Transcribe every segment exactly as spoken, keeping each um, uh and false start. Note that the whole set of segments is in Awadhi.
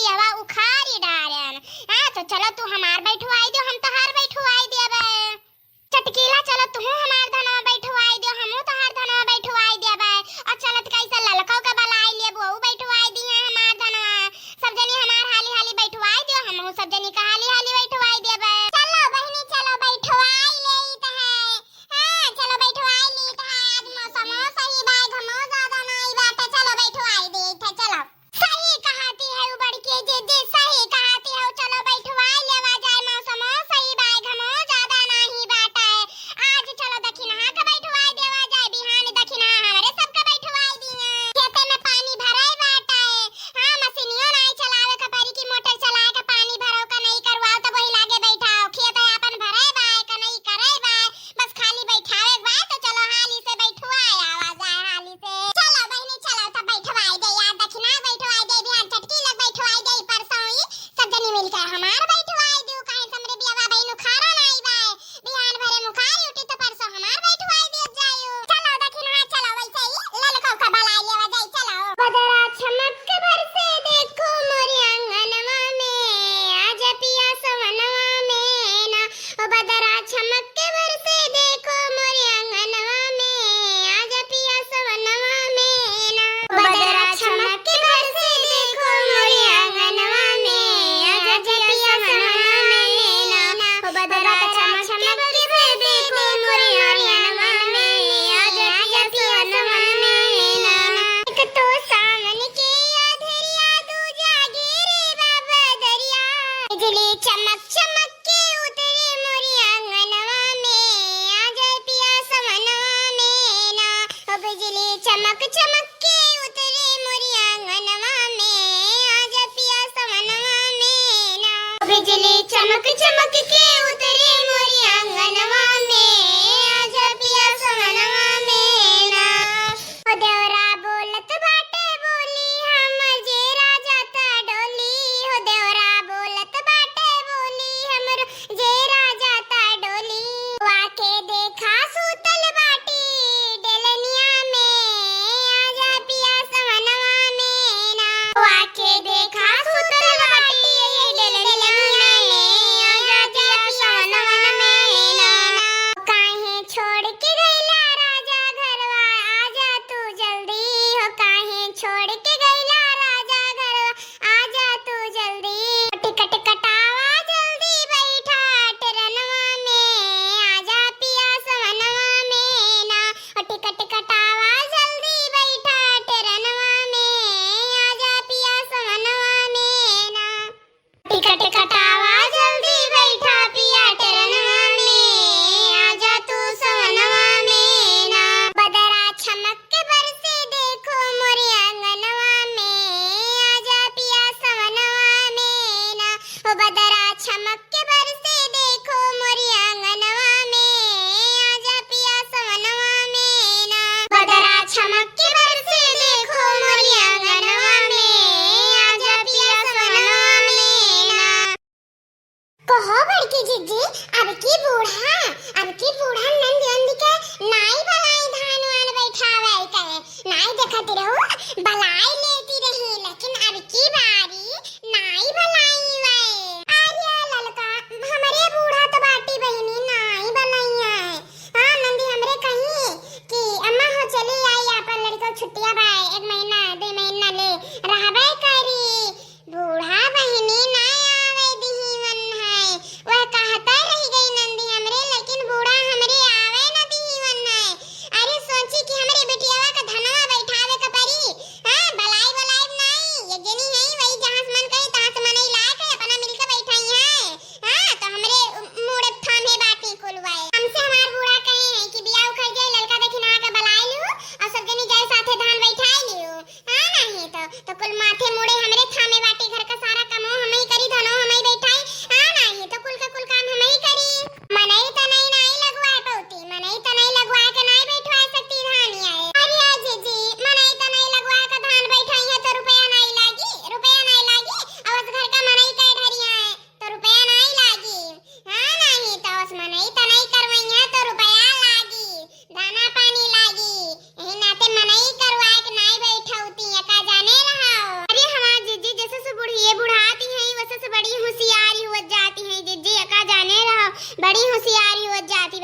पियवा उखारी डारेन। हाँ, तो चलो तू हमार बैठवाई दियो, हम तोहार बैठवाई देबे। चटकीला, चलो तू हमार धनवा बैठवाई दियो, हमहू तोहार धनवा बैठवाई देबे। और चलत कैसे ललकौ के बलाई लेबू, ऊ बैठवाई दिहे हमार धनवा। सब जनी हमार हाली हाली बैठवाई दियो, हमहू सब जनी का हाली हाली बैठवाई देबे। चलो बहिनी, चलो बैठवाई लेइत है। हाँ, चलो बैठवाई लेइत है। आज मौसमो सही बा, घमो ज्यादा नाई बाटे। चलो बैठवाई देइत है, चलो। सही कहती है उ बड़की जिज्जी, सही कहती है। चलो बैठवाई लेवा जाए, मौसमो सही बा, घमो ज्यादा नाई बाटे। आज चलो दखिनहा के बैठवाई देवा जाए, बिहान दखिनहा हमरे सबके बैठवाई दिहे। खेते में पानी भराई बाटे। हाँ, मशीनियो नाई चलावे के परी कि मोटर चला के पानी भरो का नहीं करवाओ, तब वही लागे बैठाओ। खेत आपन भरे बाय का नहीं करे बाय, बस खाली बैठावे बाय, तो चलो हाली से बैठवाए आवा जाए हाली से। चलो बहिनी, चलो तब बैठवाई दे यार, दखिनहा बैठवाई दे, बिहान चटकी लग बैठवाई दे, परसों ही सब जनी मिलकर हमार बैठवाई दियो, काहे से हमरे बियावा बहिन उखारा नाई बाय। बिहान भरे मुखार उठी तो परसों हमार बैठवाई दियो जायो। चलो दखिनहा, चलो वैसे ही ललकौ का बलाई लेवा जाई, चलो। बदरा चमक के बरसे देखो मोरे आंगनवा में, आजा पिया सवनवा में ना। ओ बदरा चमक के बरसे देखो मोरे आंगनवा में, आजा पिया सवनवा में ना। ओ बदरा चमक के बरसे देखो मोरे आंगनवा में, आजा पिया सवनवा में ना। ओ बदरा चमक के बरसे देखो मोरे आंगनवा में, आजा पिया सवनवा में ना। एक तो सावन के आधरिया, दूजा गिरे बाबा दरिया। बिजली चमक चमक के उतरे मोरे आंगनवा में, आजा पिया सवनवा में ना। ओ बिजली चमक चमक के उतरे मोरे आंगनवा में, आजा पिया सवनवा में ना। ओ बिजली चमक चमक के उतरे मोरे आंगनवा में, आजा पिया सवनवा में ना। हो देवरा बोलत बाटे बोली हमर, जे राजा ता डोली। हो देवरा बोलत बाटे बोली हमर, जे राजा ता डोली। वाके देखा सूतल बाटी डेलनिया में, आजा पिया सवनवा में ना। वाके देखा सूतल बाटी डेलनिया में, आजा पिया सवनवा में ना। काहे छोड़ के गइला राजा घरवा, आजा तू जल्दी हो। काहे छोड़ के गइला राजा घरवा, आजा तू जल्दी। टिकट कटावा जल्दी, बैठा ट्रेनवा में, आजा पिया सवनवा में ना। टिकट कटावा जल्दी, बैठा ट्रेनवा में, आजा पिया सवनवा में ना। टिकट कटावा जल्दी, बैठा पिया ट्रेनवा में, आजा तू सवनवा में ना। बदरा चमक के बरसे देखो मोरे आंगनवा में, आजा पिया सवनवा में ना। ओ बदरा चमक के बरसे देखो मोरे आंगनवा में, आजा पिया सवनवा में ना। बदरा चमक के बरसे देखो मोरे आंगनवा में, आजा पिया सवनवा में ना। कहो बड़की जिज्जी, अब की बूढ़ा, अब की बूढ़ा नंद नंद के नाई बलाई धान वान बैठावे कहे, नाई देखत रहू, बलाई लेती रही, लेकिन अब की बारी नाई बलाई वे। अरे ललका, हमरे बूढ़ा तो बाटी बहिनी, नाई बलाई है। हाँ, नंदी हमरे कही कि अम्मा हो चली आई, आपन लड़को छुट्टिया बा, एक महीना, दो महीना ले रहबे करी। बूढ़ा बहिनी ना आवे दिहीवन है, वह कहता रह गई नंदी हमरे, लेकिन बूढ़ा हमरे आवे न दिहीवन है। अरे सोची कि हमरे बिटियावा का धनवा बैठावे का परी, हाँ, बला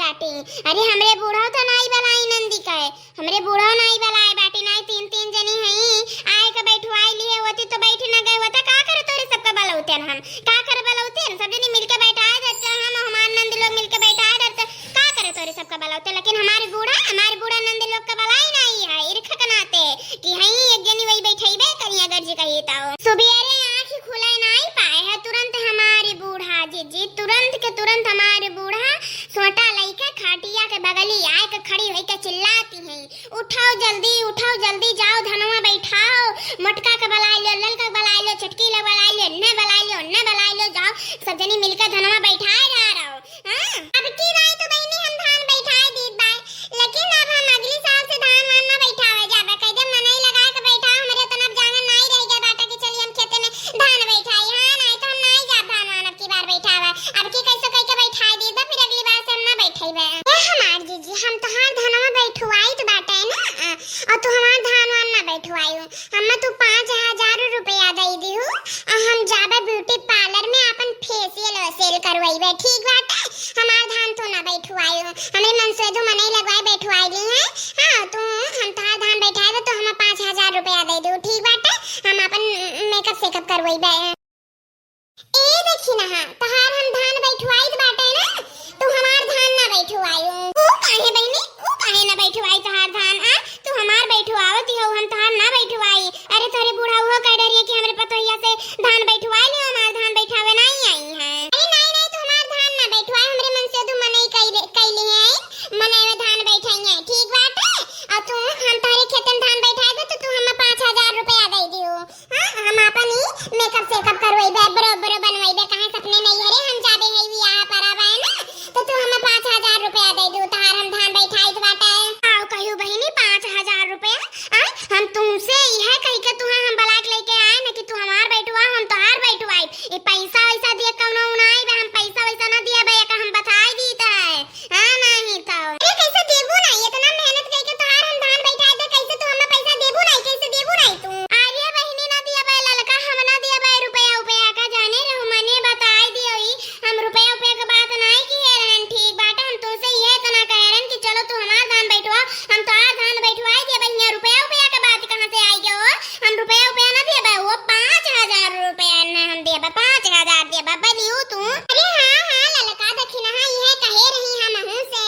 बाटी। अरे हमरे बूढ़ा तो नाई बलाई नंदी कहे, हमरे बूढ़ा नाई बलाए बाटी, नाई तीन तीन जनी हई, आए के बैठवाई लिए होती तो बैठ न गए होता। का करे तोरे सबका बलौते हम, का करे बलौते हम, सब जनी मिलके बैठाए देते हम, हमार नंद लोग मिलके बैठाए देते, का करे तोरे सबका बलौते। लेकिन हमारे बूढ़ा, हमारे बूढ़ा नंद लोग का बलाई नाई है, ईर्ख के नाते कि हई एक जनी वही बैठइबे करिया गर्ज कही तो। सुबेरे आँख खुले नाई पाए है, तुरंत हमारे बूढ़ा जी, जी, तुरंत के तुरंत हमारे बूढ़ा सोटा लइके खाटिया के बगली आए के खड़ी होई के चिल्लाती हैं, "उठाओ जल्दी, उठाओ जल्दी, जाओ धनवा बैठाओ, मोटका के बलाइ लियो, ललका के बलाइ लियो, छोटकी लग बलाइ लियो, एन्ने बलाइ लियो, ओन्ने बलाइ लियो, जाओ सब जनी मिलके धनवा बैठाए जा रहो।" हाँ, अब की बाई तो बहिनी हम धान बैठाए दीत बाई, लेकिन अब हम अगली साल से धान वान ना बैठावे जाबे, कह दे मनई लगाए के बैठाओ, हमरे उतना अब जांगर नाई रह गया बाटा कि चली हम खेते में धान बैठाई। हाँ, नाई तो हम नाई जाब धान वान अब की बार बैठावे। अब की कैसे कह के बैठाए दीत बा, फिर अगली बार से हम ना बैठेबे। ए हमार जीजी, हम तोहार धनवा बैठवाई तो बाटे ना, आ, और तू हमार धान वान ना बैठवाई। हम्मे तू पाँच हजार रुपया दे दिहू, आ हम जाबे ब्यूटी पार्लर में आपन फेशियल वेशियल करवाइबे, ठीक बाटे? हमार धान तू ना बैठवाई, हमरे मनसेधू मनई लगवाए बैठवाई ली है। हाँ, तू, हम तोहार धान बैठाए दे, तो हमें पाँच हजार रुपया दे दू, ठीक बाटे? हम आपन मेकअप सेकअप करवाइबे। ए देखी ना, हाँ, तोहार हम धान बैठवाई बाटे ना, तू हमार धान ना बैठवाई। ऊ काहे बहिनी, ऊ काहे ना बैठवाई तोहार धान, आ? तू हमार बैठवावत ही हो, हम तोहार ना बैठवाई। अरे तोहरे बूढ़ा उहो कह डरिए कि हमरे पतोहिया से धान बैठवाई लियो, हमार धान बैठावे नाई आई है। अरे नाई, नाई, तू हमार धान ना बैठवाई, हमरे मनसेधू मनई कैले, कैली है, मनई में धान बैठाई है, ठीक बाटे? और तू, हम तोहरे खेतन धान बैठाए दे, तो तू हमें पाँच हजार रुपया दे दियो। हाँ, हम आपन ही मेकअप सेकअप करवाइबे, ब्रो ब्रो बनवाइबे, काहे सपने नहीं है रे, हम जाबे है बियाह पर आवे ना, तो तू हमें पाँच हजार रुपया दे दू, तहार हम धान बैठाई तो बाटे। आओ कहियो बहिनी, पाँच हजार रुपया, आ, हम तुमसे यह कह के तुहा हम बलाक लेके आए ना कि तू हमार बैठवा, हम तोहार बैठवाई। ये पैसा वैसा दिए कौनो नाई बे, हम पैसा वैसा ना दिए बे, एका हम बताई दीत है। हाँ, नहीं तो। अरे, कैसे देबू ना? इतना मेहनत करके तोहार हम धान बैठा दे, कैसे तू हमें पैसा देबू ना? कैसे देबू ना तू? अरे बहिनी, ना दिया बे ललका, हम ना दिया बे रुपया उपया का, जाने रहू, मने बताई दियो ही, हम रुपया उपया के बात नाई किहे रहन, ठीक बाटे? हम तुमसे ये इतना कहे रहन कि चलो तू हमार धान बैठवा, हम तोहार धान बैठवाई दिया बे, यहाँ रुपया उपया के बात कहाँ से आई गयो? हम रुपया उपया ना दिया बे, वो पाँच हजार रुपया ना हम दिया बे, पाँच हजार दिया बे, बलियो तू। अरे हाँ, हाँ, ललका दखिनहा इहे कहे रही हमहू से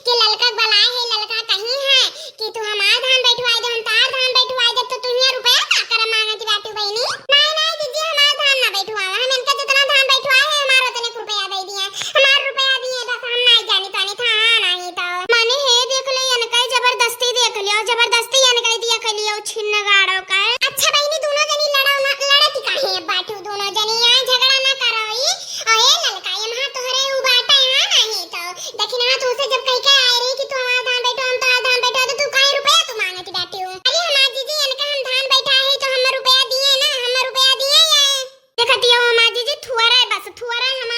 कि ललका बलाए है, ललका कही है कि तू हमार धान बैठवाई दे, हम तोहार धान बैठवाई दे, तो तू हियाँ रुपया का करे मांगत बाटू बहिनी? नाई, नाई दीदी, हमार धान ना बैठवावा, हम इनका जितना धान बैठवाए है, हमार उतने के रुपया दे दिए, हमार रुपया दिए, बस हम नाई जानी तानी था, हाँ, नहीं तो। माने हे देख ले, इनका जबरदस्ती देख लियो, जबरदस्ती इनका देख लियो, छिन्न गाड़ो का। अच्छा बहिनी, दोनों जनी लड़ो ना, लड़त काहे बाटू दोनों जनी, यहाँ झगड़ा ना करो ई। अरे ललका, ये महा तोहरे उ बाटे, हाँ, नहीं तो। देखी ना, तू से जब कह के आए रही कि तू हमार धान बैठो, हम तोहार धान बैठो, तो तू काहे रुपया तू मांगत बाटू? अरे हमार जीजी, इनका हम धान बैठा है तो हम रुपया दिए ना, हम रुपया दिए ये। देखती हो हमार जीजी, थुअरा है बस, थुअरा है हमार।